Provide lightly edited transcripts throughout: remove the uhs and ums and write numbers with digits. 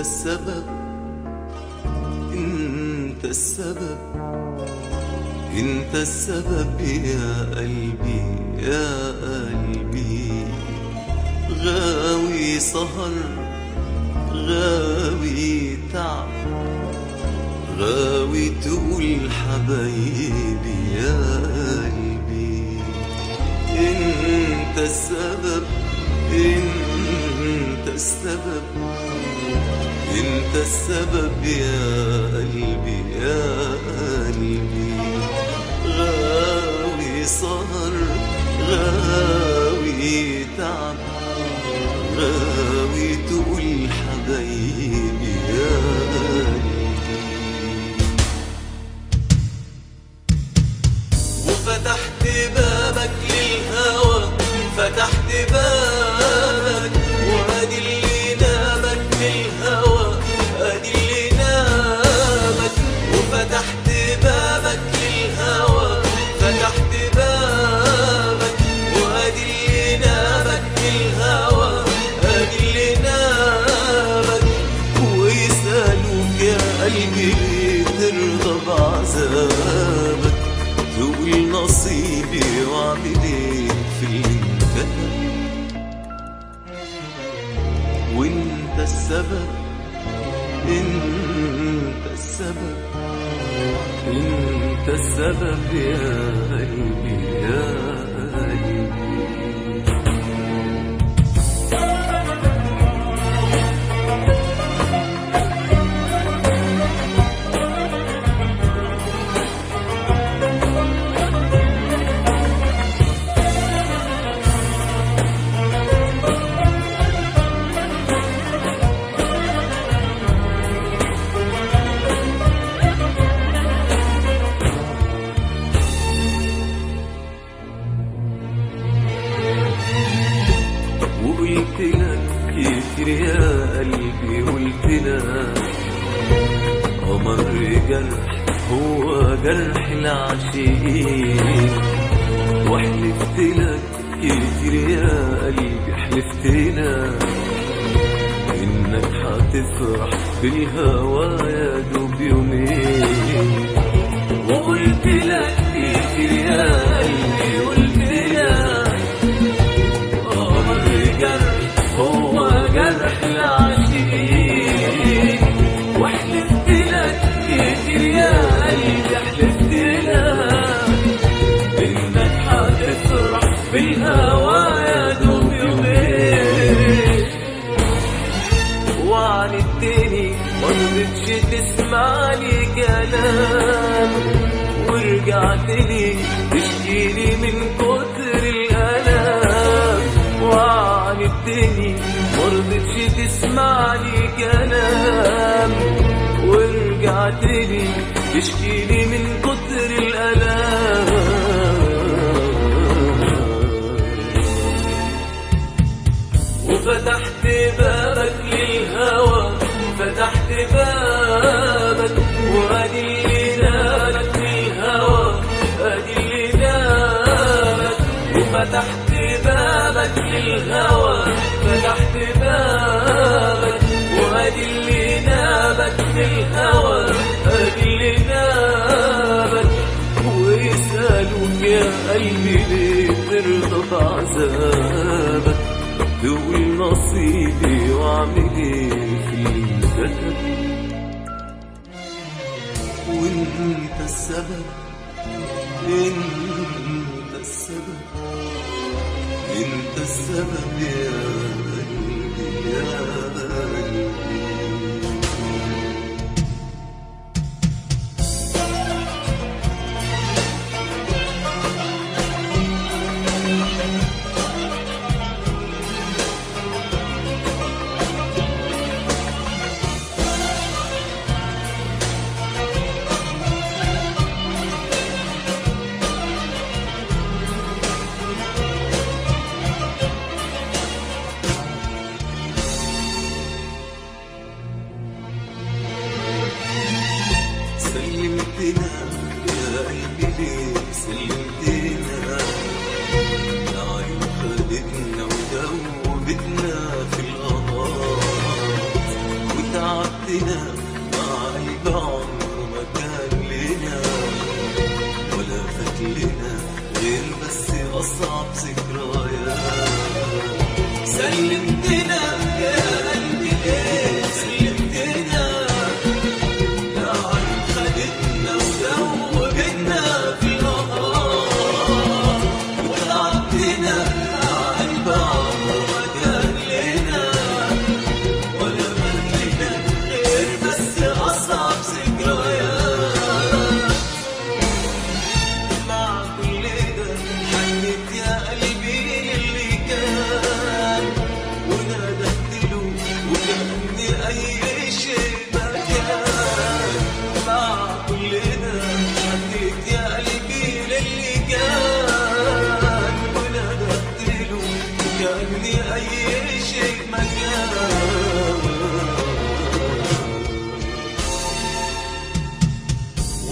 السبب، انت السبب، انت السبب يا قلبي يا قلبي. غاوي سهر، غاوي تعب، غاوي تقول حبايبي يا قلبي. انت السبب، انت السبب، انت السبب يا قلبي يا قلبي. غاوي سهر، غاوي تعب، غاوي تقول حبايبي يا قلبي. وفتحت بابك للهوى، فتحت بابك، وادي اللي نابك للهوى، ادي اللي نابك. وفتحت بابك للهوى، فتحت بابك، وادي اللي نابك للهوى، ادي اللي نابك. ويسألوك يا قلبي ليه ترضى بعذابك، تقول نصيبي واعمل ايه في اللي انكتب. وانت السبب، انت السبب، انت السبب يا قلبي يا قلبي. وقلت لك كتير يا قلبي، قلت لك أمر جرح هو جرح العاشقين. وحلفت لك كتير يا قلبي، حلفت لك إنك هتفرح بالهوى يا دوب يومين. وقلت لك كتير يا قلبي، قلت لك هو جرح العاشقين. وحلفت لك كتير يا قلبي، حلفت لك إنك هتفرح بالهوى يا دوب يومين. وعندتني ما رضيتش تسمع لي كلام، ورجعت لي تشكيلي من كتر الألم. وعندتني ما رضيتش تسمع لي كلام، ورجعت لي تشكيلي من كتر الألم. وفتحت بابك للهوى، فتحت بابك، وادي اللي نابك للهوى، ادي اللي نابك. وفتحت بابك للهوى، فتحت بابك، وادي اللي نابك للهوى، ادي اللي نابك. ويسألوك يا قلبي ليه ترضى بعذابك، تقول نصيبي واعمل ايه في اللي انكتب. وانت السبب، انت السبب، انت السبب يا قلبي يا قلبي. وتعبتنا مع قلب عمره ما كان لنا، ولا فات لنا غير بس أصعب ذكريات. سلمتنا يا قلبي ليه سلمتنا، يا عين خدتنا ودوبتنا في النهار، وتعبتنا مع قلب عمره ما كان لنا، ولا فات لنا غير بس أصعب ذكريات. مع كل ده حنيت يا قلبي للي كان، وندهت له وكأن أي شيء ما كان. مع كل ده حنيت يا قلبي للي كان، وندهت له وكأن أي شيء ما كان.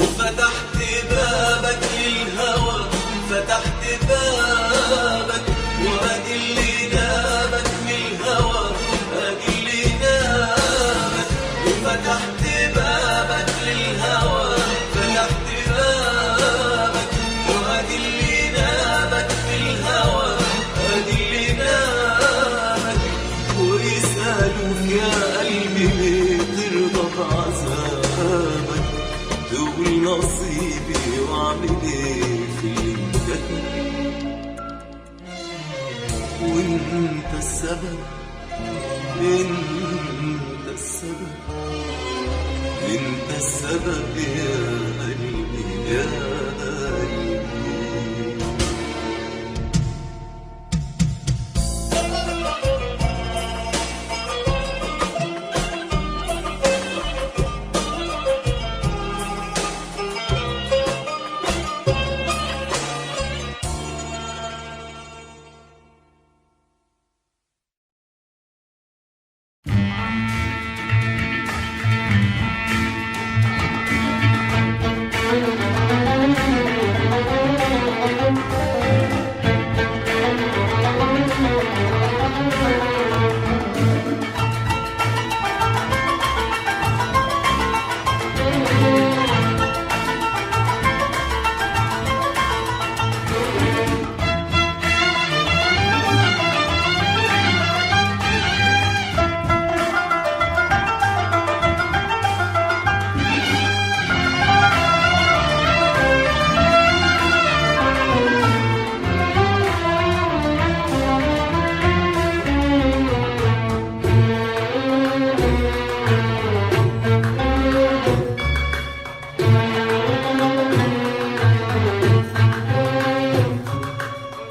وفتحت بابك للهوى، فتحت بابك، وادي اللي نابك من الهوى، ادي اللي نابك. وفتحت بابك للهوى، فتحت بابك، وادي اللي نابك من الهوى، ادي اللي نابك. ويسألوك يا قلبي ليه ترضى بعذابك، تقول نصيبي واعمل ايه في اللي انكتب. وانت السبب، انت السبب، انت السبب يا قلبي يا قلبي.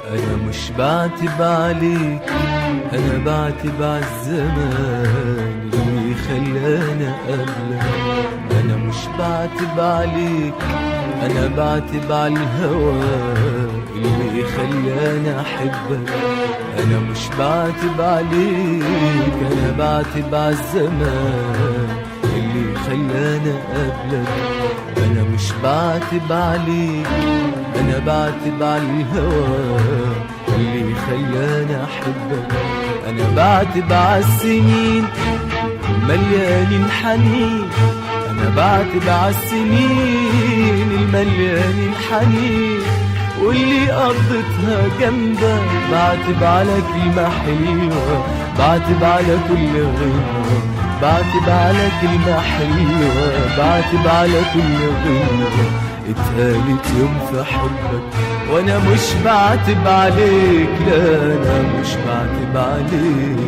أنا مش بعتب عليك، أنا بعتب عالزمان اللي خلانا قبلك. أنا مش بعتب عليك، أنا بعتب عالهوى اللي خلانا أحبك. أنا مش بعتب عليك، أنا بعتب عالزمان اللي خلانا قبلك. أنا مش بعتب عليك، أنا بعتب عالهوى اللي خلانا أحبك. أنا بعتب عالسنين المليانين حنين، أنا بعتب عالسنين المليانين حنين، واللي قضيتها جنبك. بعتب على كلمة حلوة، بعتب على كل غنوة، بعتب على كلمة حلوة، بعتب على كل غنوة اتقالت يوم في حبك. وانا مش بعتب عليك، لا انا مش بعتب عليك.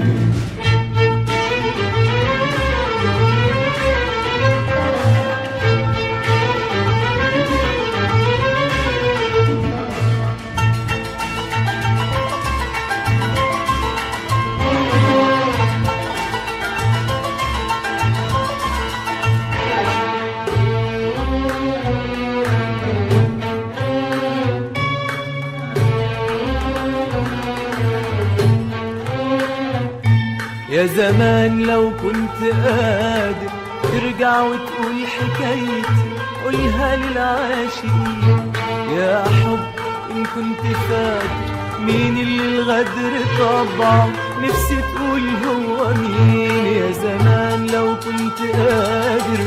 يا زمان لو كنت قادر ترجع وتقول حكايتي قولها للعاشقين. يا حب إن كنت فاكر مين اللي الغدر طبعه، نفسي تقول هو مين. يا زمان لو كنت كنت قادر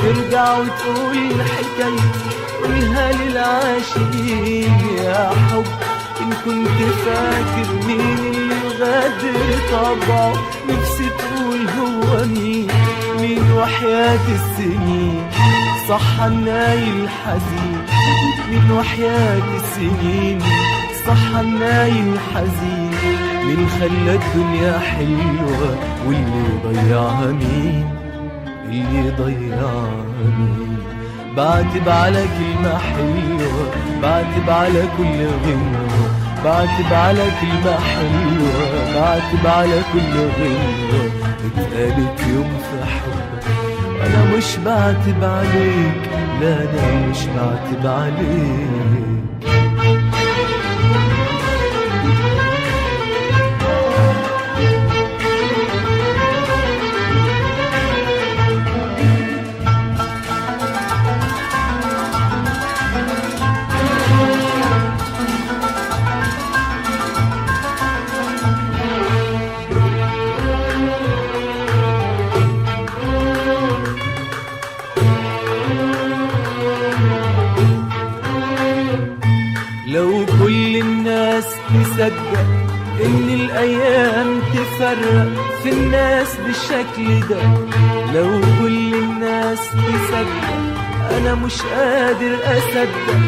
ترجع وتقول حكايتي قولها للعاشقين. يا حب إن كنت فاكر مين اللي الغدر طبعه، نفسي تقول هو مين، مين وحياة السنين صح الناي الحزين، مين وحياة السنين صح الناي الحزين، مين خلى الدنيا حلوة واللي ضيعها مين، اللي ضيعها مين. بعتب على كلمة حلوة، بعتب على كل غنوة، بعتب على كلمة حلوة، بعتب على كل غنوة اتقالت يوم في حبك. أنا مش بعتب عليك، لا أنا مش بعتب عليك. لو كل الناس تصدق إن الأيام تفرق في الناس بالشكل ده، لو كل الناس تصدق أنا مش قادر أصدق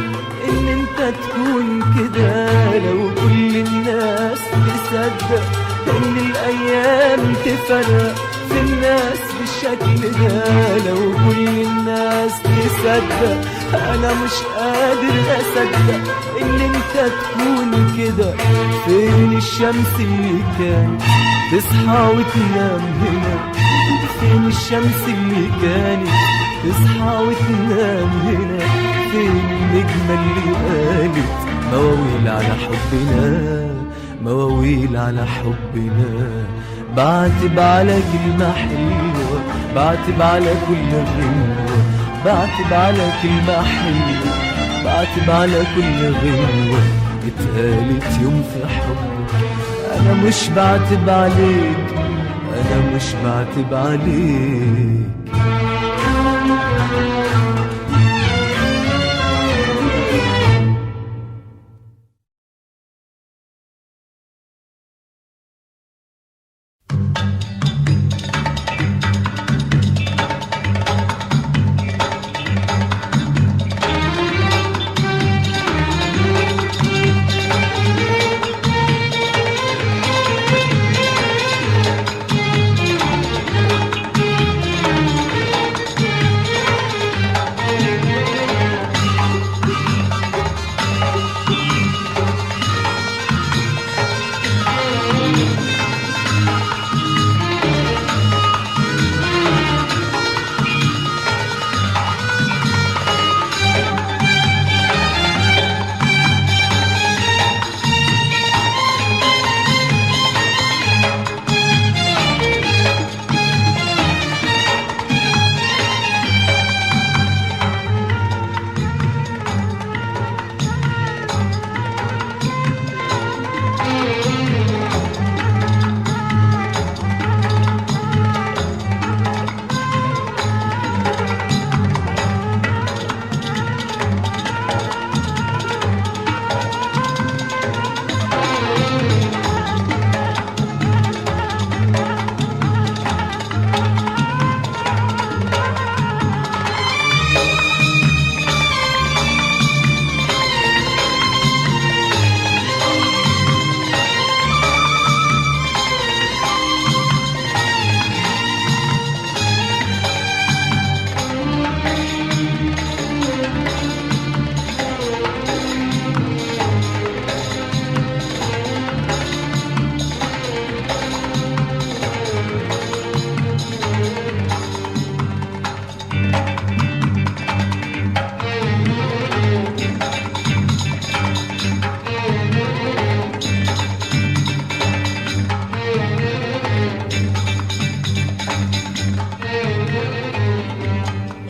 إن أنت تكون كده. لو كل الناس تصدق إن الأيام تفرق في الناس بالشكل ده، لو كل الناس تصدق أنا مش قادر أصدق إن أنت تكون كده. فين الشمس اللي كانت تصحى وتنام هنا، فين الشمس اللي كانت تصحى وتنام هنا، فين النجمة اللي قالت مواويل على حبنا، مواويل على حبنا. بعتب على كلمة حلوة، بعتب على كل غنوة، بعتب على كلمة حلوة، بعتب على كل غنوة اتقالت يوم في حبك. أنا مش بعتب عليك، أنا مش بعتب عليك.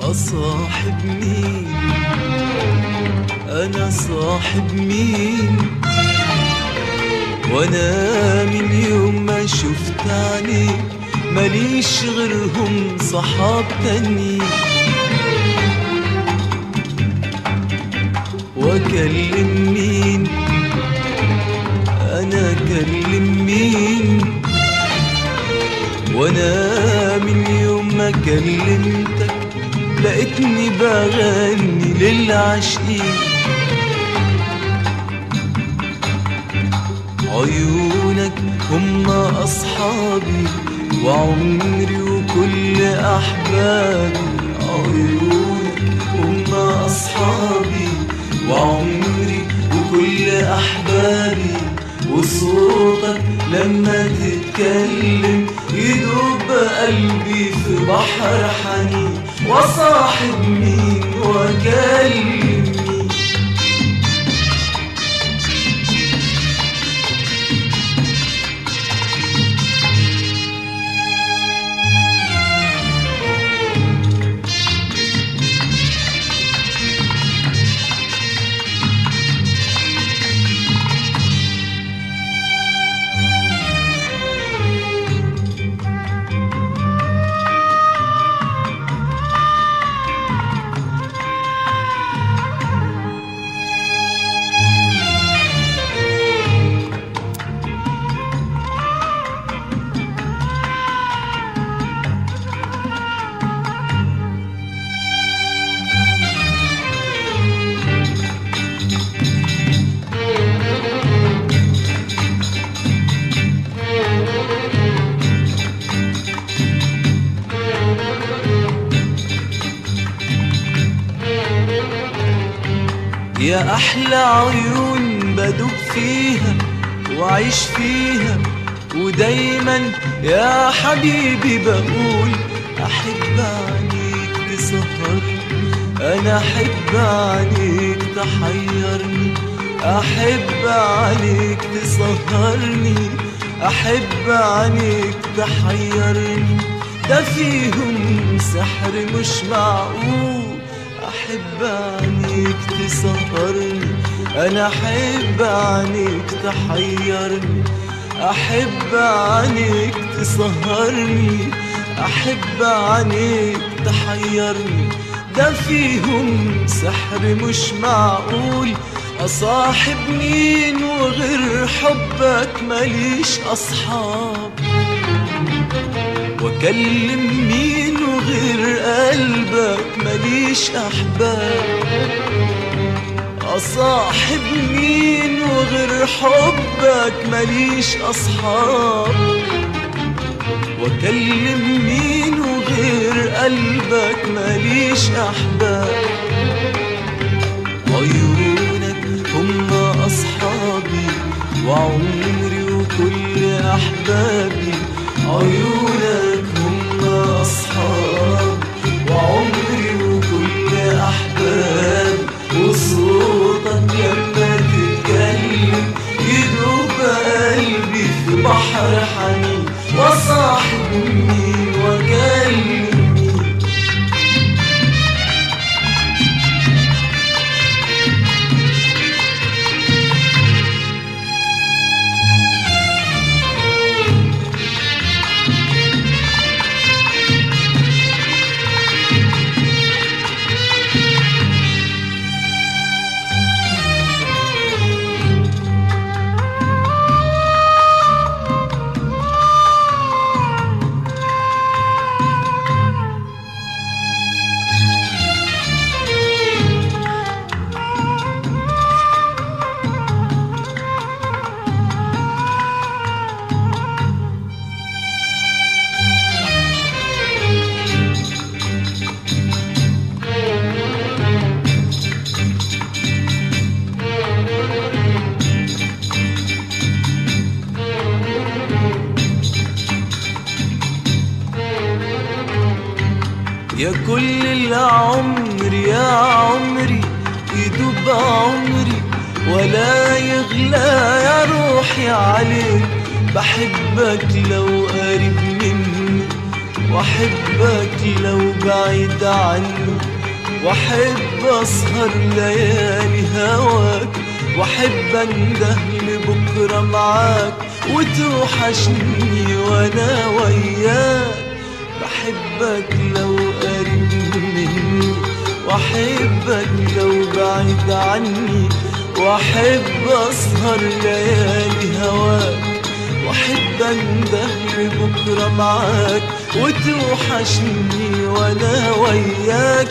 أصاحب مين أنا، صاحب مين وأنا من يوم ما شفت عينيك ماليش غيرهم صحاب تانيين. واكلم مين انا، اكلم مين؟ وانا من يوم ما كلمتك لقيتني بغني للعاشقين. عيونك هما أصحابي وعمري وكل أحبابي، عيونك هما أصحابي وعمري وكل أحبابي، وصوتك لما تتكلم يدوب قلبي في بحر حنين. وصاحب مين وأكلم مين؟ يا أحلى عيون بدوب فيها وعيش فيها، ودايما يا حبيبي بقول أحب عينيك تسهرني، أنا أحب عينيك تحيرني، أحب عينيك تسهرني، أحب عينيك تحيرني، ده فيهم سحر مش معقول. أحب عينيك تسهرني، أنا أحب عينيك تحيرني، أحب عينيك تسهرني، أحب عينيك تحيرني، ده فيهم سحر مش معقول. أصاحب مين وغير حبك ماليش أصحاب، واكلم مين وغير قلبك ماليش احباب، اصاحب مين وغير حبك ماليش اصحاب، واكلم مين وغير قلبك ماليش احباب. عيونك هما اصحابي وعمري وكل احبابي، عيونك هم أصحابي وعمري وكل أحبابي، وصوتك لما تتكلم يدوب قلبي في بحر حنين. وصاحب مين وأكلم مين؟ يا كل العمر يا عمري يدوب عمري ولا يغلى يا روحي عليك، بحبك لو قريب مني واحبك لو بعيد عني، واحب اسهر ليالي هواك، واحب انده لبكره معاك وتوحشني. وانا وياك. بحبك لو قريب مني، واحبك لو بعيد عني، واحب اسهر ليالي هواك، واحب انده لبكره معاك، وتوحشني وانا وياك.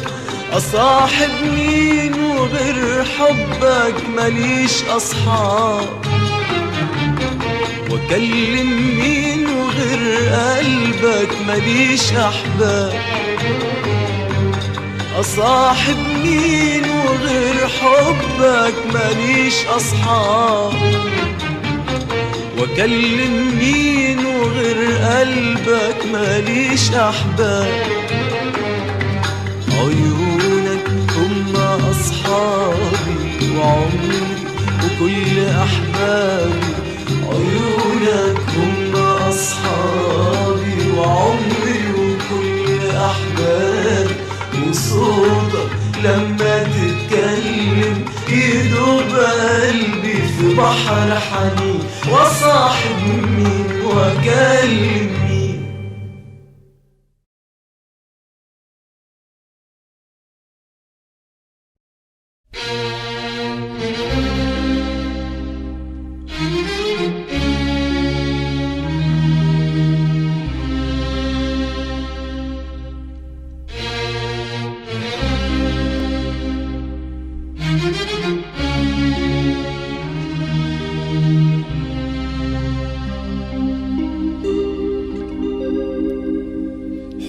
اصاحب مين وغير حبك ماليش اصحاب، واكلم مين وغير قلبك ماليش احباب. اصاحب مين وغير حبك ماليش اصحاب، واكلم مين وغير قلبك ماليش احباب. عيونك هم اصحابي وعمري وكل احبابي، عيونك هم اصحابي وعمري وكل احبابي. وصوتك لما تتكلم يدوب قلبي في بحر حنين، وصاحب مين واكلم مين.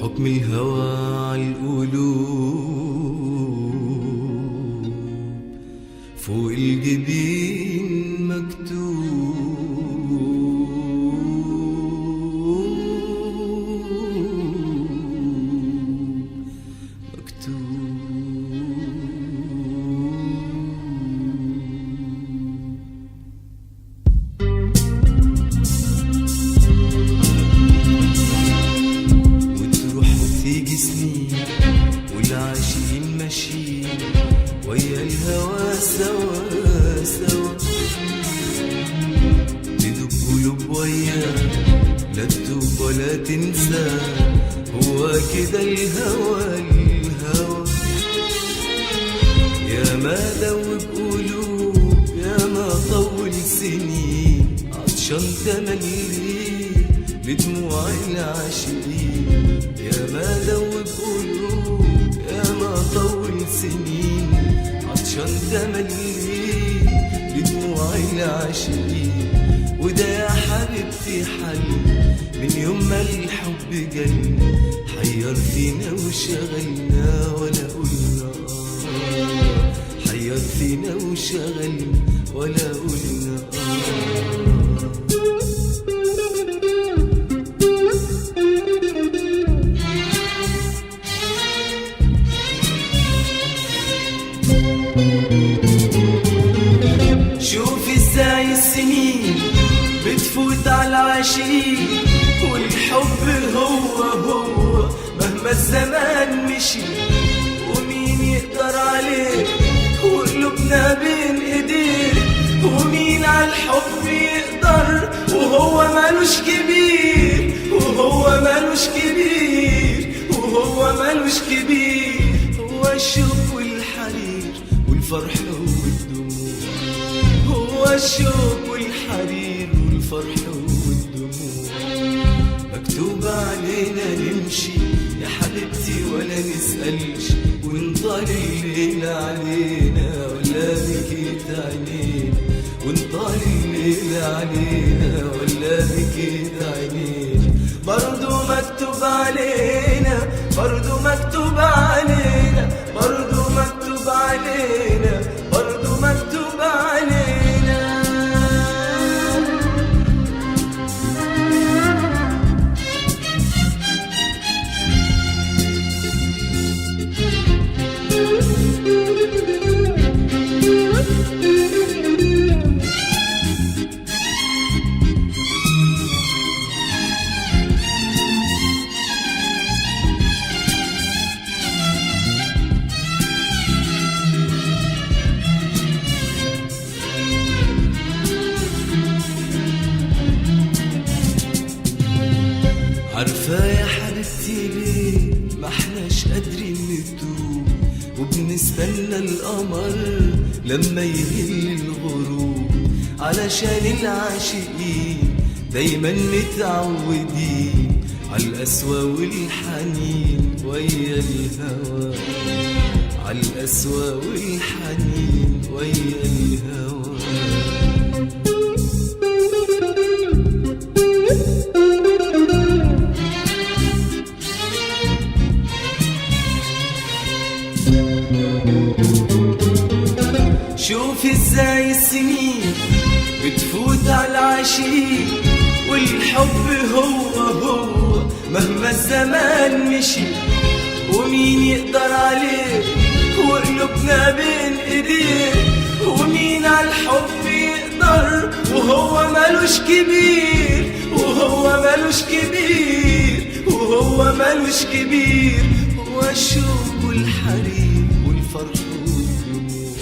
حكم الهوى عالقلوب فوق الجبين مكتوب، مكتوب. وتروح وتيجي سنين والعاشقين ماشيين ويا الهوى سوا سوا، تدوب قلوب وياه لا تدوب ولا تنسى، هو كده الهوى الهوى. يا ما دوب قلوب يا ما طول سنين، عطشان تملي لدموع العاشقين. يا ما دوب قلوب يا ما طول سنين، عطشان تملي لدموع العاشقين. وده يا حبيبتي حل من يوم ما الحب جن، حير فينا وشغلنا ولا قلنا آه، حير فينا وشغلنا ولا قلنا آه. شوف ازاي السنين بتفوت على العاشقين، والحب هو هو مهما الزمان مشي، ومين يقدر عليه وقلوبنا بين ايديه، ومين على الحب يقدر وهو مالوش كبير، وهو مالوش كبير، وهو مالوش كبير. هو الشوق والحرير والفرح والدموع، هو الشوق والحرير والفرح والدموع. مكتوب علينا نمشي يا حبيبتي ولا نسألش، ونطال الليل علينا ولا بكيت عينينا، ونطال الليل علينا ولا بكيت عينينا. برضو مكتوب علينا، برضو مكتوب علينا، برضو مكتوب علينا، برضو مكتوب علينا. دلوقتي ليه ما احناش قادرين نتوب، وبنستنى القمر لما يهل الغروب، علشان العاشقين دايما متعودين عالقسوة والحنين ويا الهوى، عالقسوة والحنين ويا الهوى. شوف ازاي السنين بتفوت على العاشقين، والحب هو هو مهما الزمان مشي، ومين يقدر عليه وقلوبنا بين ايديه، ومين على الحب يقدر وهو مالوش كبير، وهو مالوش كبير، وهو مالوش كبير. هو الشوق والحرير والفرح والدموع،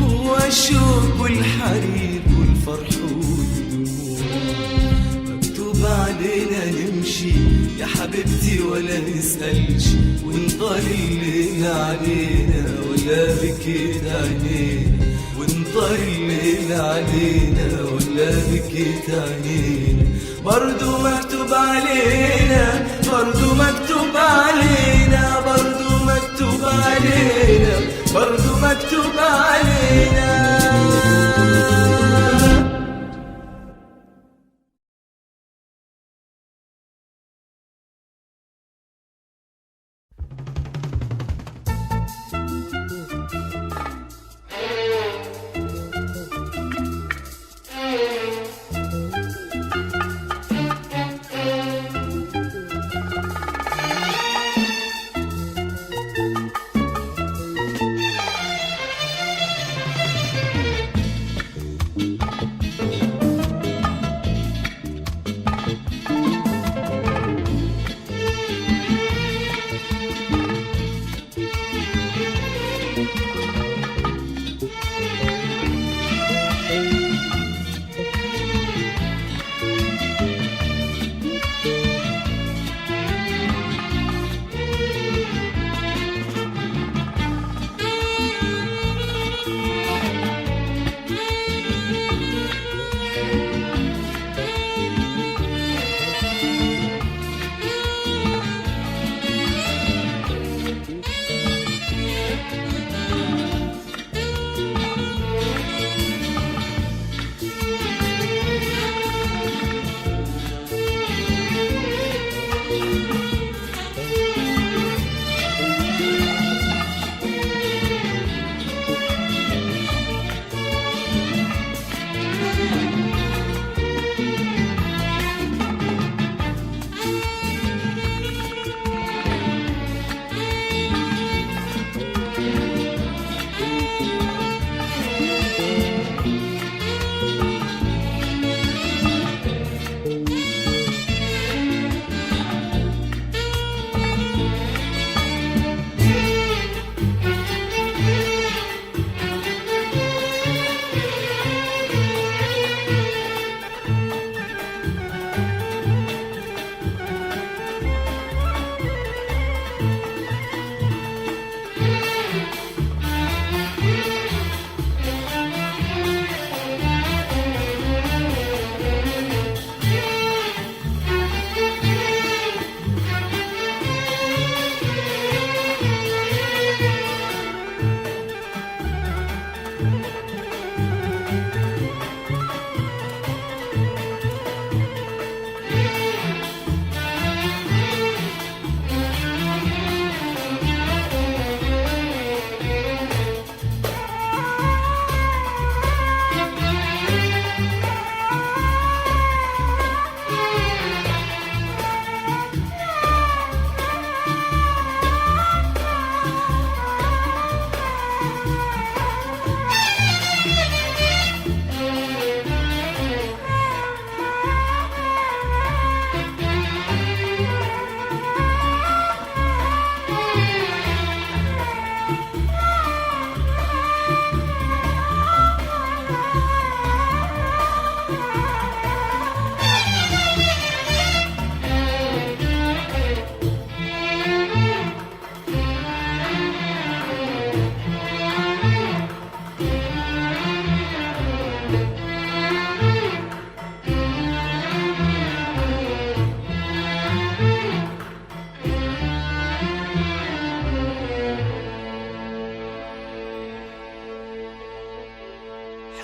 هو الشوق والحرير والفرح والدموع. مكتوب علينا نمشي يا حبيبتي ولا نسألش، ونطال الليل علينا ولا بكيت عينينا، ونطال الليل علينا ولا بكيت عينينا. برضو مكتوب علينا، برضو مكتوب علينا، برضو مكتوب علينا، برضو مكتوب علينا.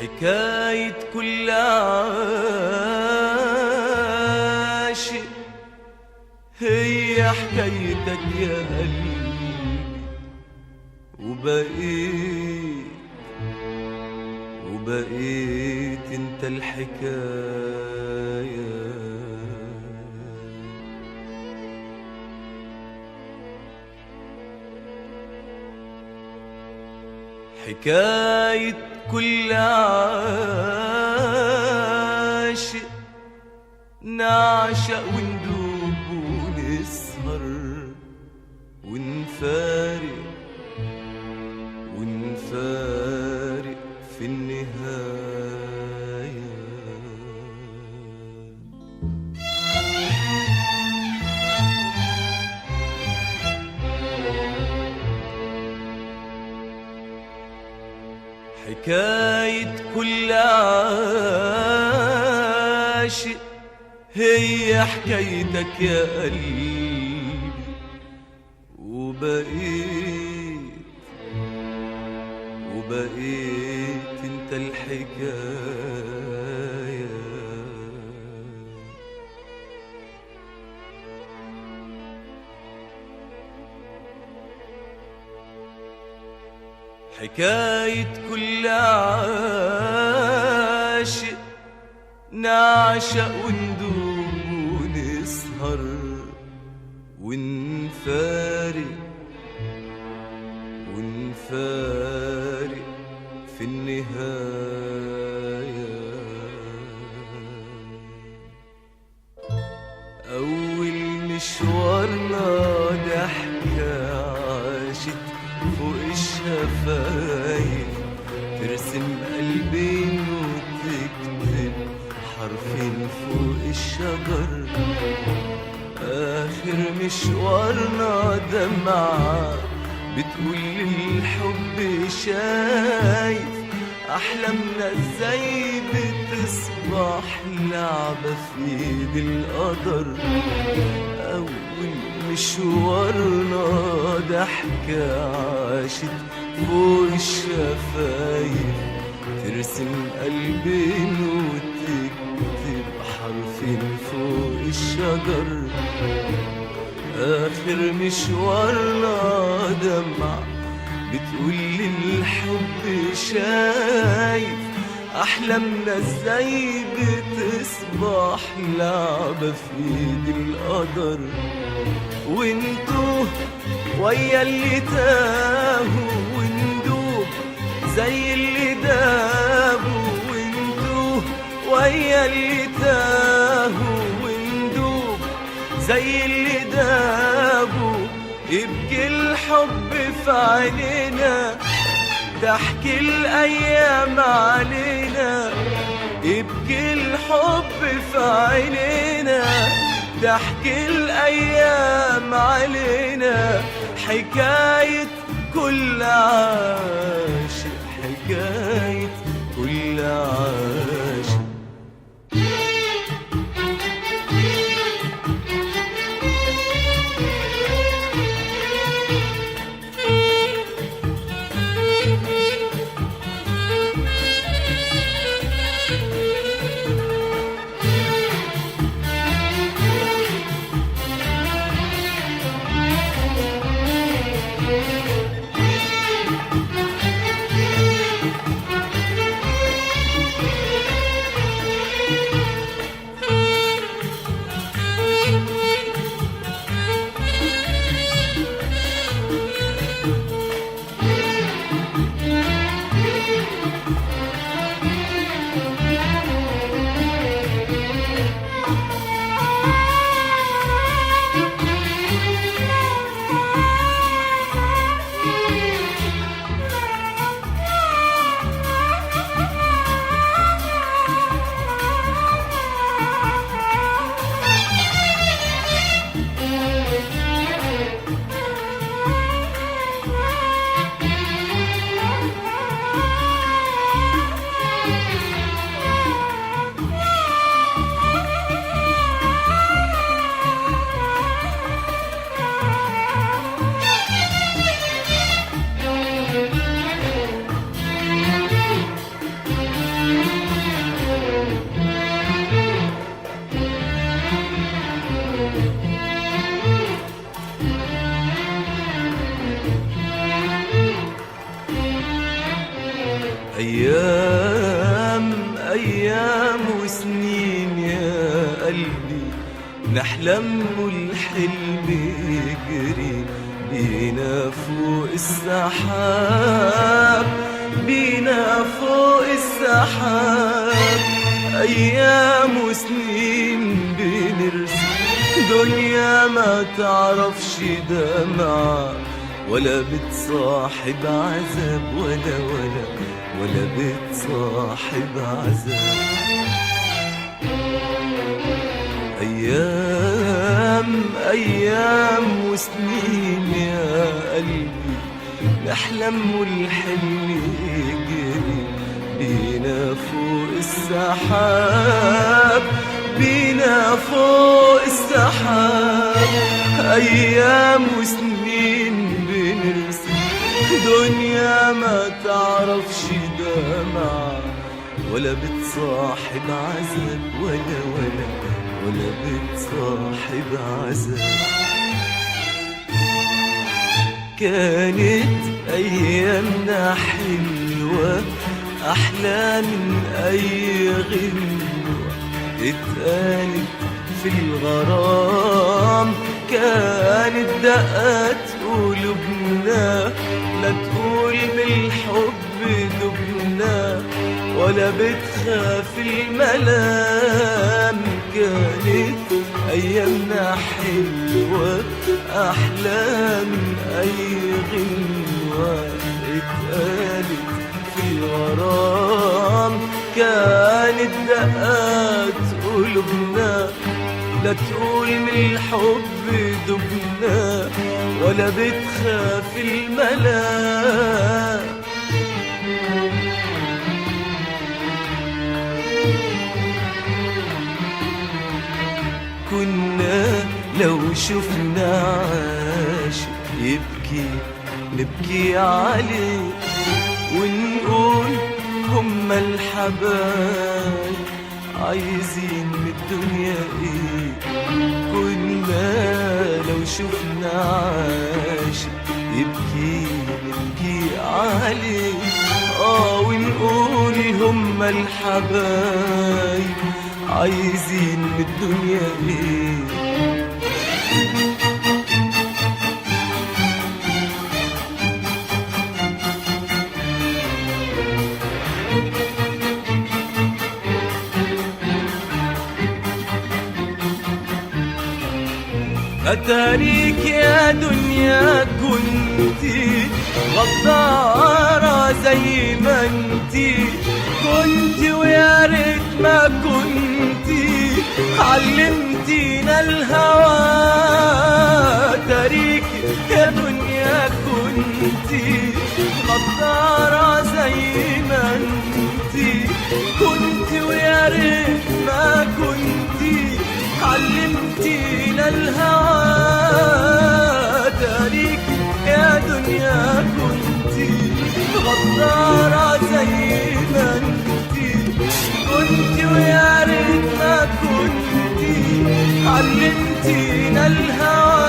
حكاية كل عاشق هي حكايتك يا قلبي، وبقيت انت الحكاية. حكاية كل عاشق نعشق وندوب ونسهر ونفارق ونفارق في النهاية. حكاية كل عاشق هي حكايتك يا قلبي، وبقيت انت الحكاية. حكاية كل عاشق نعشق وندوب ونسهر ونفارق ونفارق في النهاية. أول مشوارنا ضحكة عاشت فوق الشفايف، ترسم قلبين وتكتب حرفين فوق الشجر. آخر مشوارنا دمعة بتقول للحب شايف أحلامنا ازاي بتصبح لعبة في ايد القدر. أول مشوارنا ضحكة عاشت فوق الشفايف، ترسم قلبين وتكتب حرفين فوق الشجر. آخر مشوارنا دمعة بتقول للحب شايف أحلامنا ازاي بتصبح لعبة في ايد القدر. وانتوه ويا اللي تاهوا وندوب زي اللي دابوا، وندوه ويا اللي تاهوا وندوب زي اللي دابوا. يبكي الحب في عينينا تحكي الأيام علينا، يبكي الحب في عينينا تحكي الأيام علينا. حكاية كل عاشق، حكاية كل عاشق. نحلم والحلم يجري بينا فوق السحاب، بينا فوق السحاب. أيام وسنين بنرسم دنيا ما تعرفش دمعة، ولا بتصاحب عذاب، ولا ولا ولا بتصاحب عذاب. أيام أيام وسنين يا قلبي نحلم والحلم يجري بينا فوق السحاب، بينا فوق السحاب. أيام وسنين بنرسم دنيا ما تعرفش دمعة، ولا بتصاحب عذاب، ولا ولا ولا بتصاحب عذاب. كانت أيامنا حلوة أحلى من أي غنوة اتقالت في الغرام، كانت دقات قلوبنا لا تقول بالحب دبنا، ولا بتخاف الملام. كانت أيامنا حلوة أحلى من أي غنوة اتقالت في الغرام، كانت دقات قلوبنا لا تقول من الحب دبنا، ولا بتخاف الملام. كنا لو شفنا عاشق يبكي نبكي عليه، ونقول هما الحبايب عايزين من الدنيا ايه. كنا لو شفنا عاشق يبكي نبكي عليه، ونقول هما الحبايب عايزين من الدنيا ايه. أتاريك يا دنيا كنتي غدارة زي ما انتي كنتي، ويا ريت ما كنتي علمتينا الهوى. أتاريك يا دنيا كنتي غدارة زي ما انتي كنتي، ويا ريت ما كنتي علمتينا الهوى. تاريك يا دنيا كنتي غدارة زي ما انتي كنتي، ويا ريت ما كنتي علمتينا الهوى،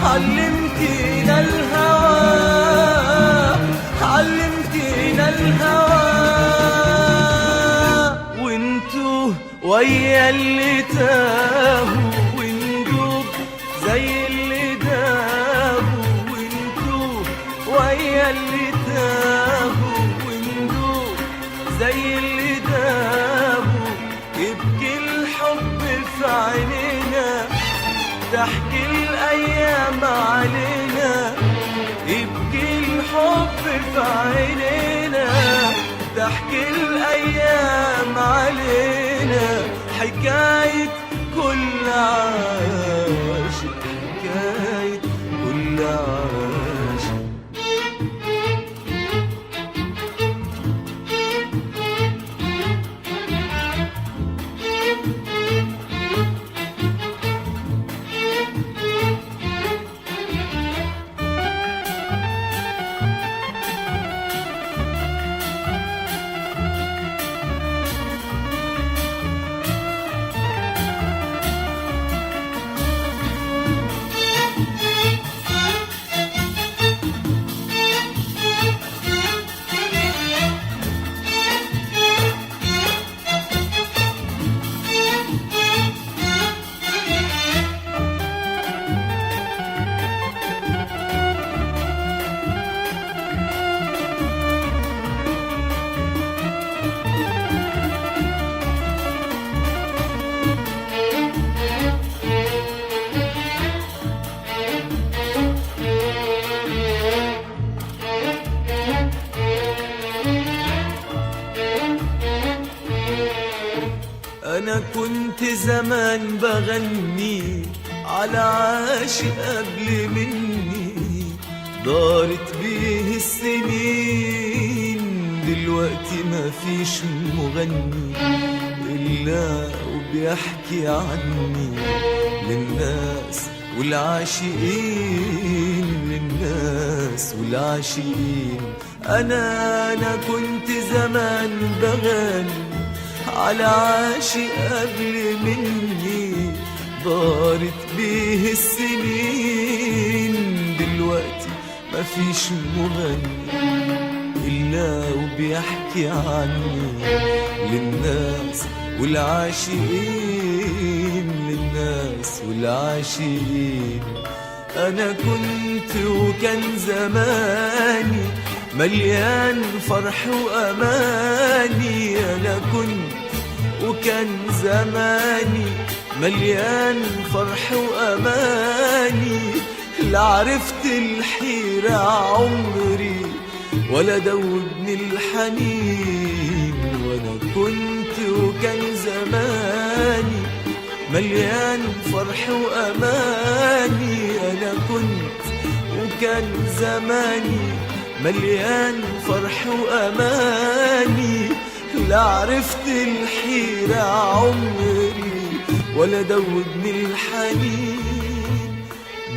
علمتينا الهوى، علمتينا الهوى. وانتو ويا اللي تاهوا وندوب زي اللي دابوا، وانتو ويا اللي تاهوا وندوب زي اللي دابوا. يبكي الحب في عينينا تحكي الأيام علينا، يبكي الحب في عينينا تحكي الأيام علينا. حكاية كل عاشق، حكاية كل عاشق. زمان بغني على عاشق قبل مني، دارت بيه السنين، دلوقتي ما فيش مغني إلا وبيحكي عني للناس والعاشقين، للناس والعاشقين. أنا كنت زمان بغني على عاشق قبل مني، دارت بيه السنين، دلوقتي مفيش مغني إلا وبيحكي عني للناس والعاشقين، للناس والعاشقين. أنا كنت وكان زماني مليان فرح وأماني، أنا كنت وكان زماني مليان فرح وأماني، لا عرفت الحيرة عمري ولا دوبني الحنين. وأنا كنت وكان زماني مليان فرح وأماني، أنا كنت وكان زماني مليان فرح وأماني، لا عرفت الحيرة عمري ولا دوبني الحنين.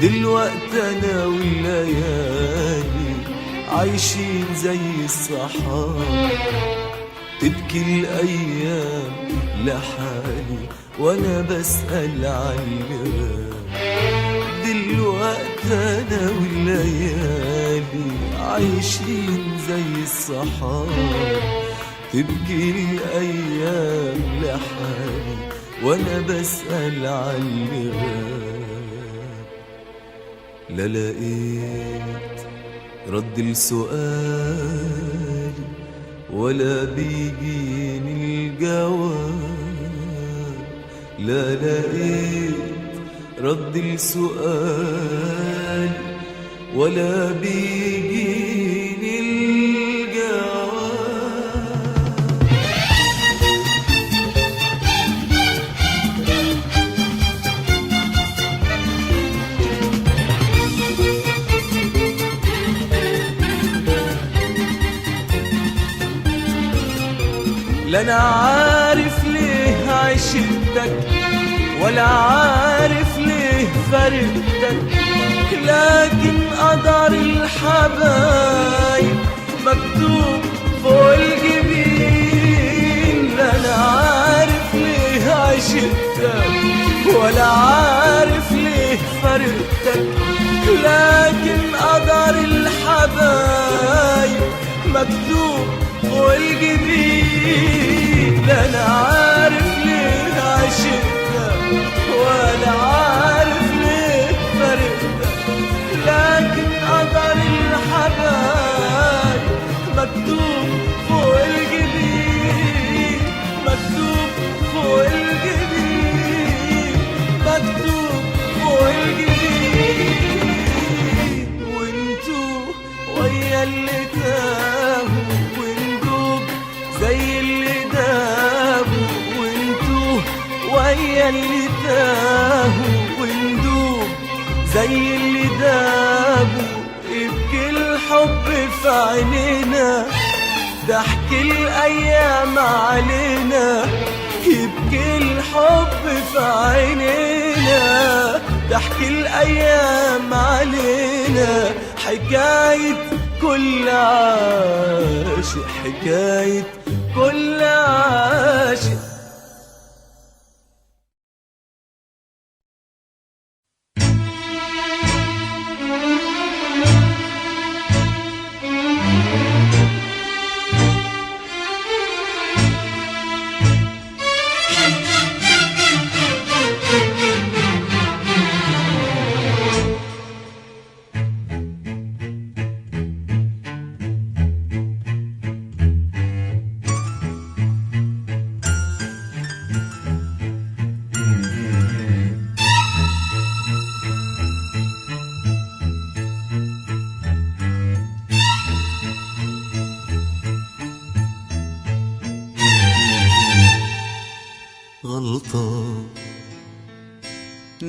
دلوقتي أنا والليالي عايشين زي الصحاب، تبكي الأيام لحالي وأنا بسأل عالغاب. دلوقتي أنا والليالي عايشين زي الصحاب، تبكي الأيام لحالي وأنا بسأل عالغاب. لا لقيت رد لسؤالي ولا بيجيني الجواب، لا لقيت رد لسؤالي ولا بيجيني الجواب. لا أنا عارف ليه عشقتك ولا عارف ليه فرقتك، لكن قدر الحبايب مكتوب فوق الجبين. لا أنا عارف ليه عشقتك ولا عارف ليه فرقتك، لكن قدر الحبايب مكتوب فوق الجبين. لا أنا عارف ليه عشقتك ولا عارف ليه فرقتك، لكن قدر الحبايب مكتوب فوق الجبين، مكتوب فوق الجبين، مكتوب فوق الجبين. وانتو ويا اللي تاهوا وندوب زي اللي دابوا، وانتو ويا اللي تاهوا وندوب زي اللي دابوا. يبكي الحب في عينينا، ضحك الأيام علينا، يبكي الحب في عينينا، ضحك الأيام علينا. حكاية كل عاشق، حكاية كل عاشق.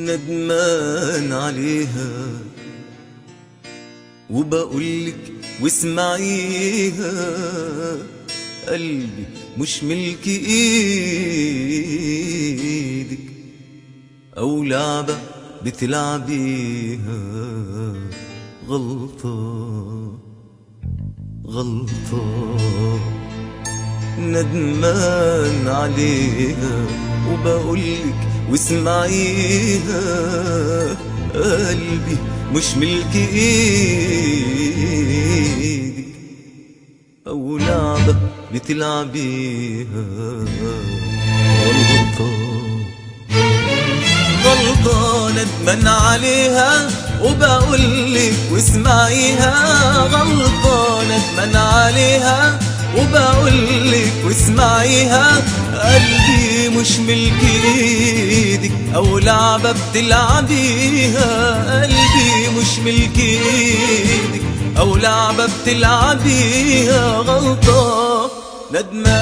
ندمان عليها وبقولك واسمعيها، قلبي مش ملك ايدك او لعبة بتلعبيها. غلطة غلطة ندمان عليها وبقولك واسمعيها، قلبي مش ملك ايدك او لعبة بتلعبيها. غلطة غلطة ندمان عليها وبقولك واسمعيها، غلطة ندمان عليها وبقولك واسمعيها، قلبي مش ملك ايدك او لعبة بتلعبيها، قلبي مش ملك ايدك او لعبة بتلعبيها. غلطة ندمان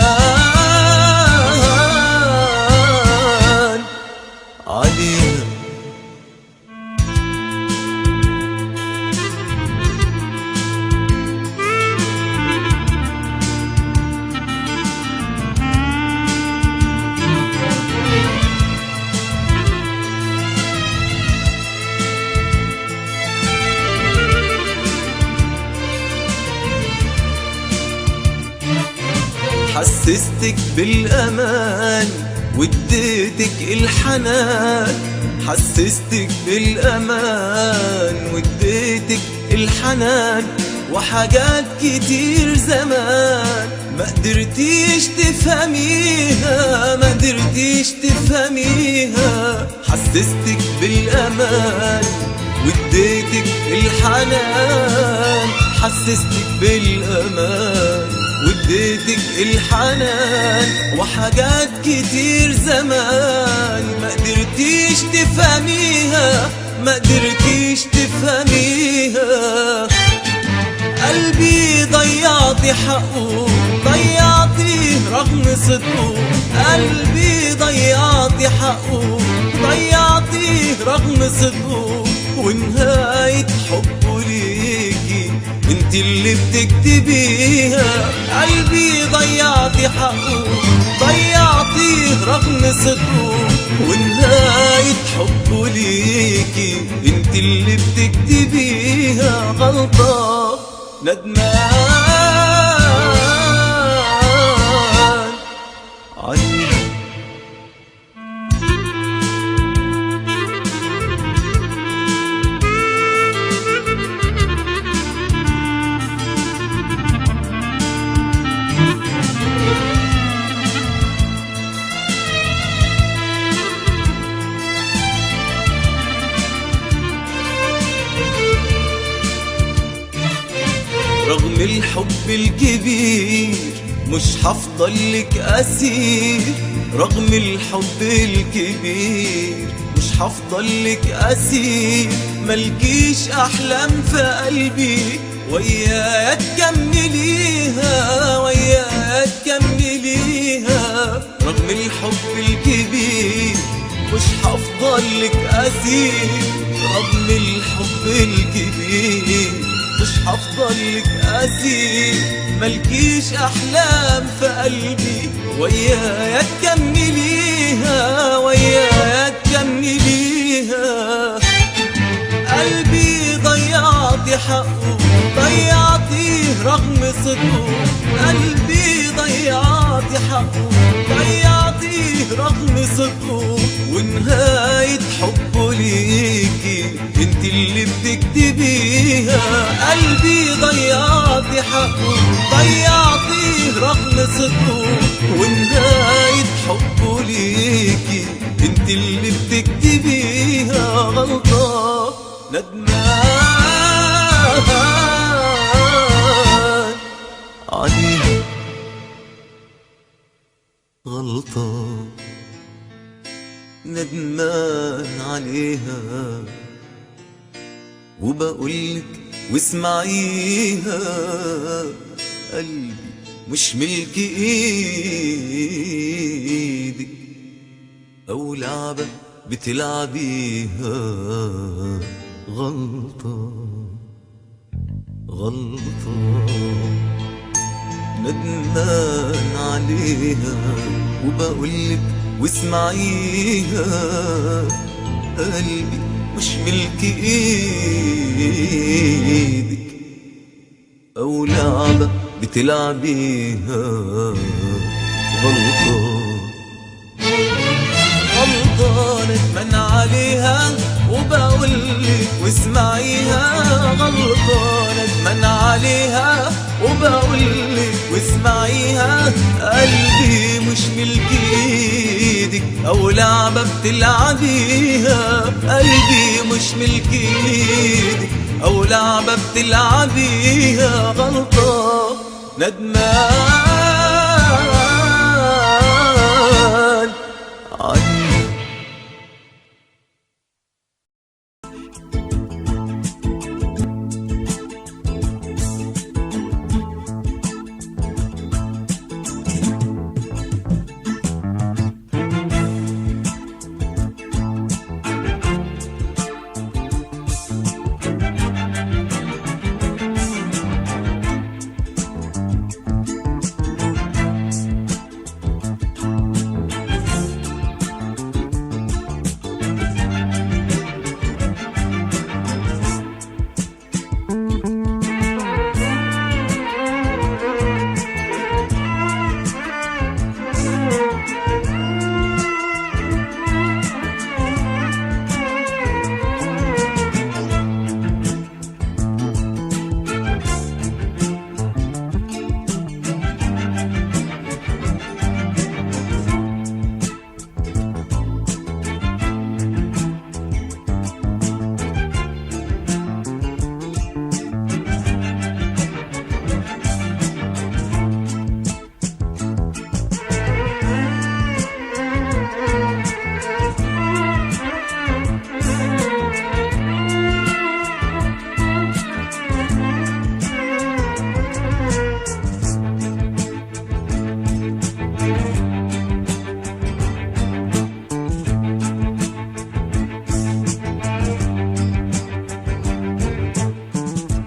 عليها. حسستك بالأمان واديتك الحنان، حسستك بالأمان واديتك الحنان، وحاجات كتير زمان ما قدرتيش تفهميها، ما قدرتيش تفهميها. حسستك بالأمان واديتك الحنان، حسستك بالأمان واديتك الحنان، وحاجات كتير زمان ما قدرتيش تفهميها، ما قدرتيش تفهميها. قلبي ضيعتي حقه ضيعتيه رغم صدقه، قلبي ضيعتي حقه ضيعتيه رغم صدقه، ونهاية حبه ليكي انت اللي بتكتبيها. قلبي ضيعتي حقه ضيعتيه رغم صدقه، ونهاية حبه ليكي انت اللي بتكتبيها. غلطة ندمان عليها. رغم الحب الكبير مش هفضل لك أسير، رغم الحب الكبير مش هفضل لك أسير، ملكيش أحلام في قلبي ويايا تكمليها، ويايا تكمليها. رغم الحب الكبير مش هفضل لك أسير، رغم الحب الكبير مش هفضل لك أسير، ملكيش أحلام في قلبي ويايا تكمليها، ويايا تكمليها. قلبي ضيعتي حقه ضيعتيه رغم صدقه، قلبي ضيعتي حقه ضيعتيه رغم صدقه، ونهاية حبه ليكي انت اللي بتكتبيها. قلبي ضيعتي حقه ضيعتيه رغم صدقه، ونهاية حبه ليكي انت اللي بتكتبيها. غلطة ندمان عليها. غلطة ندمان عليها وبقولك واسمعيها، قلبي مش ملك ايدك او لعبة بتلعبيها غلطة غلطة ندمان عليها، وبقولك واسمعيها قلبي مش ملك ايدك او لعبة بتلعبيها غلطة غلطة ندمان عليها، وبقولك واسمعيها غلطة ندمان عليها، وبقولك واسمعيها قلبي مش ملك ايدك او لعبة بتلعبيها، قلبي مش ملك ايدك او لعبة بتلعبيها غلطة ندمان عنها.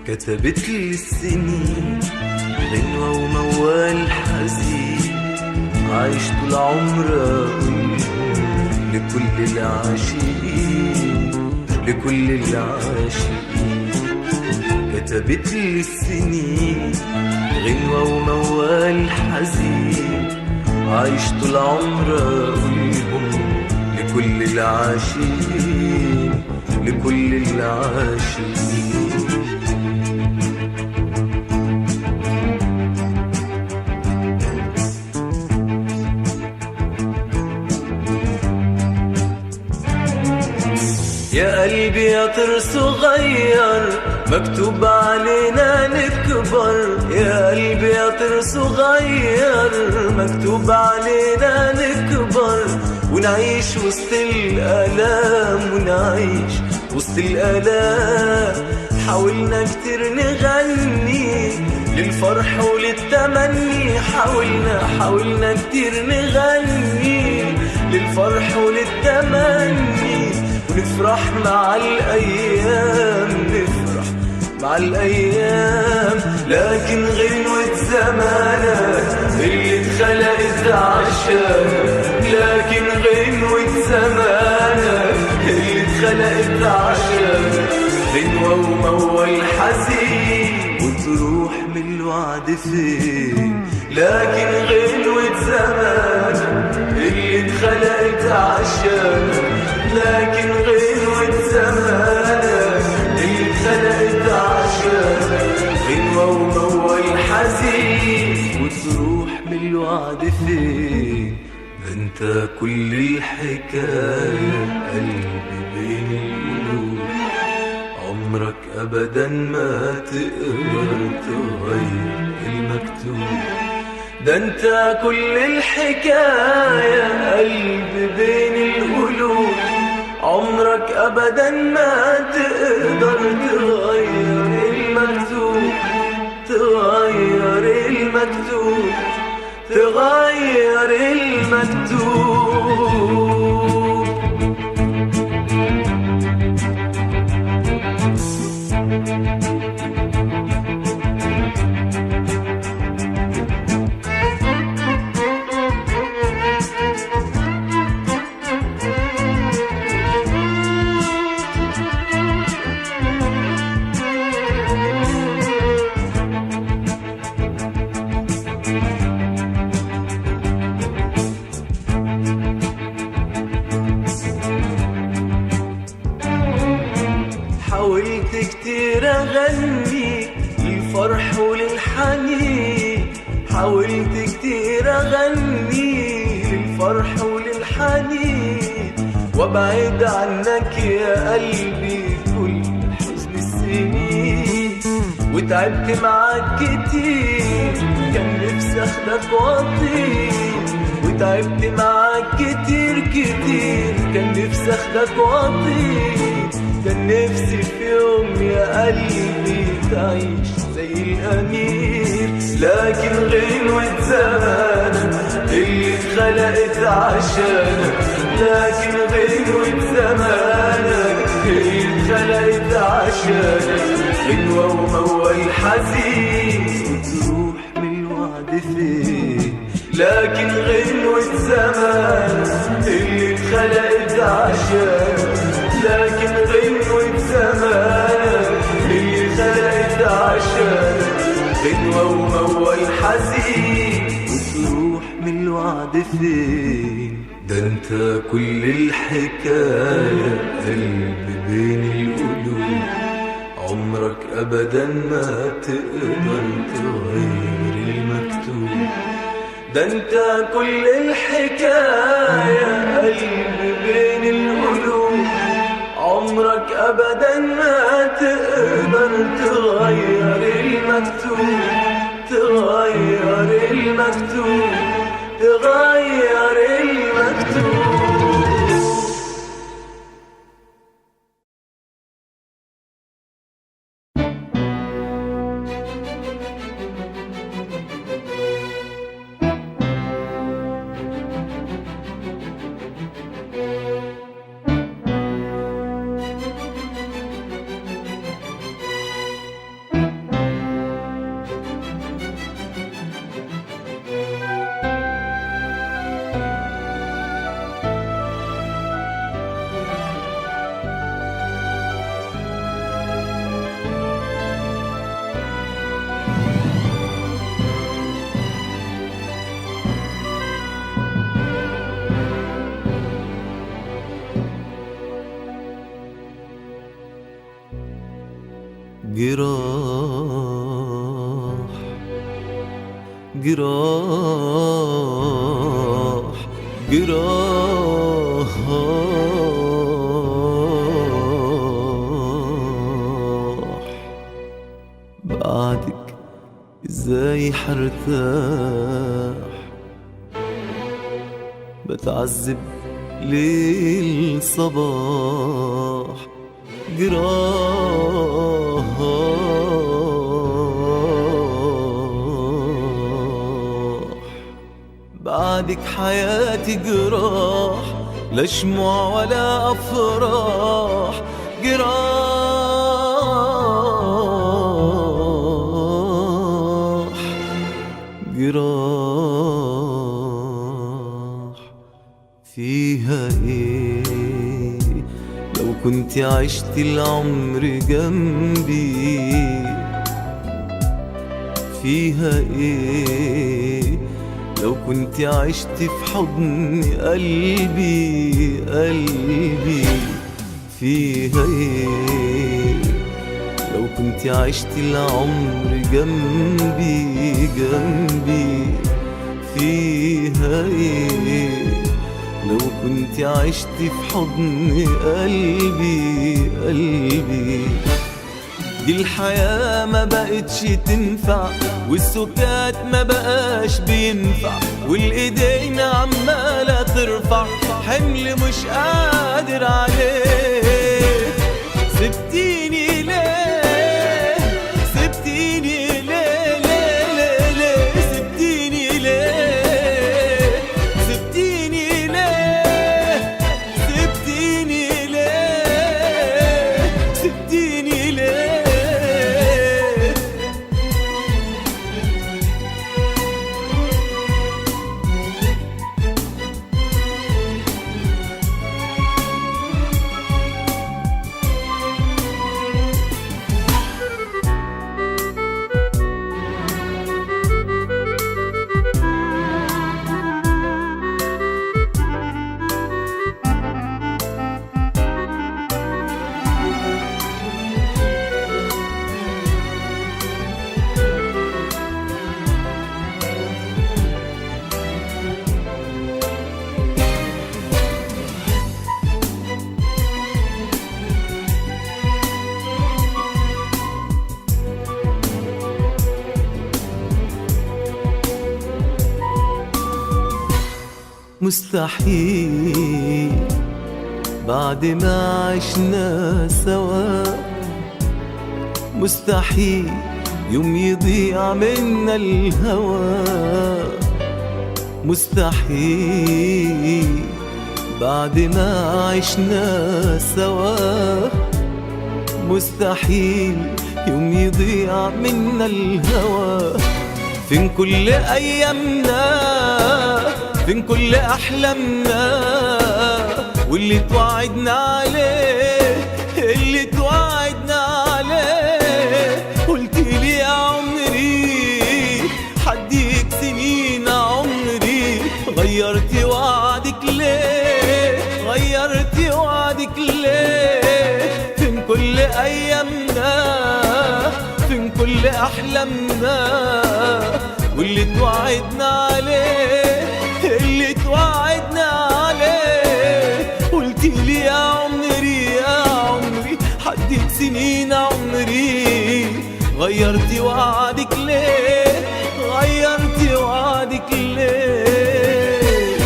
كتبت لي السنين غنوة وموال حزين، عايش طول عمري أقولهم لكل العاشقين، لكل العاشقين. كتبت لي السنين غنوة وموال حزين، عايش طول عمري أقولهم لكل العاشقين، لكل العاشقين. يا قلبي يا طير صغير مكتوب علينا نكبر، يا قلبي يا طير صغير مكتوب علينا نكبر، ونعيش وسط الآلام، ونعيش وسط الآلام. حاولنا كتير نغني للفرح وللتمني، حاولنا كتير نغني للفرح وللتمني، ونفرح مع الأيام، نفرح مع الأيام. لكن غنوة زمانك اللي اتخلقت عشانك، لكن غنوة زمانك اللي اتخلقت عشانك، غنوة وموال حزين وتروح من الوعد فين. لكن غنوة زمانك اللي اتخلقت عشانك، لكن غنوة زمانك اللي اتخلقت عشانك، غنوة وموال حزين وتروح من الوعد فين. ده انت كل الحكاية قلبي بين القلوب، عمرك ابدا ما تقدر تغير المكتوب. ده انت كل الحكاية قلبي بين القلوب، عمرك ابدا ما تقدر تغير المكتوب، تغير المكتوب، تغير المكتوب. حاولت كتير أغني للفرح وللحنين، حاولت كتير أغني للفرح وللحنين، وابعد عنك يا قلبي كل حزن السنين. وتعبت معاك كتير، كان نفسي اخدك واطير، وتعبت معاك كتير كتير، كان نفسي اخدك واطير، كان نفسي في يوم يا قلبي تعيش زي الأمير. لكن غنوة زمانك اللي اتخلقت عشانك، لكن غنوة زمانك اللي اتخلقت عشانك، غنوة وموال حزين وتروح من الوعد فين. لكن غنوة زمانك اللي اتخلقت عشانك، لكن غنوة زمانك اللي اتخلقت عشانك، غنوة وموال حزين وتروح من الوعد فين. ده انت كل الحكاية قلب بين القلوب، عمرك ابدا ما تقدر تغير المكتوب. ده انت كل الحكاية قلب بين القلوب، عمرك ابدا ما تقدر تغير المكتوب، تغير المكتوب، تغير المكتوب. جراح جراح جراح، بعدك ازاي حرتاح، بتعذب ليل صباح. جراح بعدك حياتي جراح، لا شموع ولا أفراح. جراح جراح فيها ايه لو كنت عشت العمر جنبي؟ فيها ايه لو كنت عشت في حضن قلبي قلبي؟ فيها ايه لو كنت عشت العمر جنبي جنبي؟ فيها ايه لو كنت عشت في حضن قلبي قلبي؟ دي الحياة ما بقتش تنفع، والسكات ما بقاش بينفع، والإيدين عمالة ترفع حمل مش قادر عليه. سبتيني ليه، سبتيني ليه ليه ليه ليه، سبتيني ليه، سبتيني ليه، سبتيني ليه، سبتيني ليه. مستحيل بعد ما عشنا سوا، مستحيل يوم يضيع منا الهوى، مستحيل بعد ما عشنا سوا، مستحيل يوم يضيع منا الهوى. فين كل أيامنا، فين كل أحلامنا، واللي توعدنا عليه، اللي توعدنا عليه. قلتي لي يا عمري حديك سنين عمري، غيرتي وعدك ليه، غيرتي وعدك ليه. فين كل أيامنا، فين كل أحلامنا، واللي توعدنا عليه، اللي توعدنا عليه. قلتي لي يا عمري يا عمري حديك سنين عمري، غيرتي وعدك ليه، غيرتي وعدك ليه.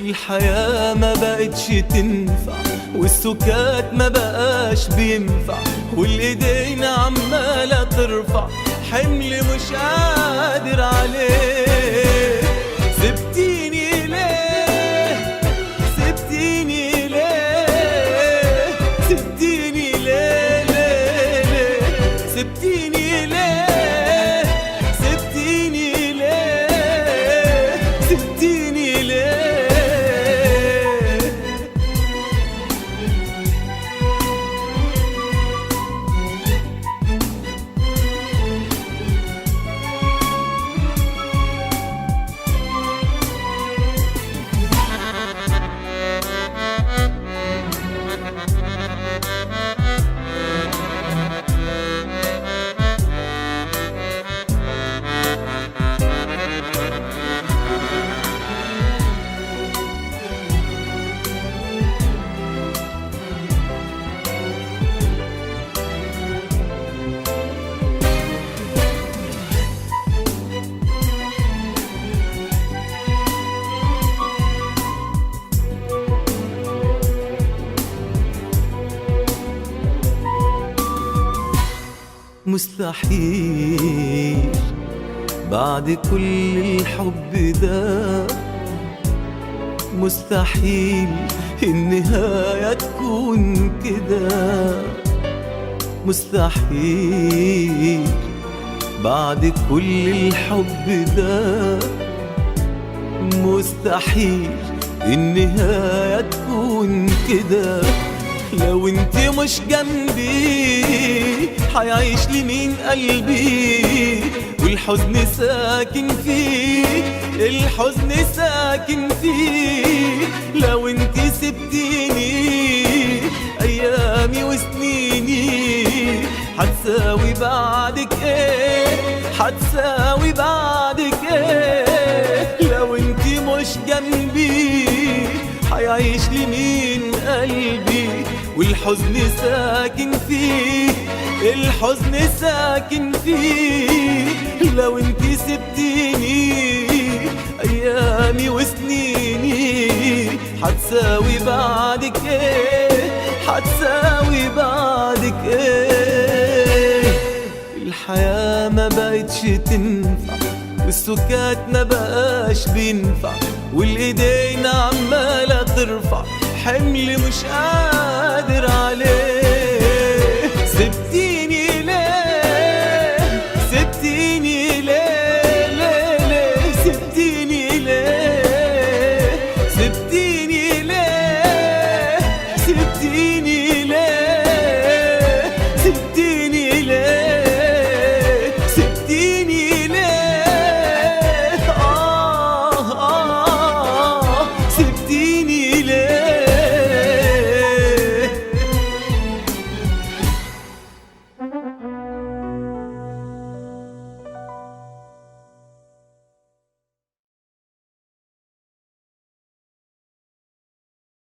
الحياة ما بقتش تنفع، والسكات ما بقاش بينفع، والايدين عمالة ترفع حمل مش قادر عليه. سبتيني ليه، سبتيني ليه، سبتيني ليه ليه ليه، سبتيني ليه، سبتيني ليه، سبتيني ليه. مستحيل بعد كل الحب ده، مستحيل النهاية تكون كده، مستحيل بعد كل الحب ده، مستحيل النهاية تكون كده. لو انت مش جنبي حيعيش لمين قلبي، والحزن ساكن فيه، الحزن ساكن فيه. لو انت سبتيني ايامي وسنيني هتساوي بعدك ايه، هتساوي بعدك ايه. لو انت مش جنبي حيعيش لمين قلبي، والحزن ساكن فيه، الحزن ساكن فيه. لو انت سبتيني ايامي وسنيني هتساوي بعدك ايه، هتساوي بعدك ايه. الحياة ما بقتش تنفع، والسكات ما بقاش بينفع، والايدين عمالة ترفع حمل مش قادر عليه.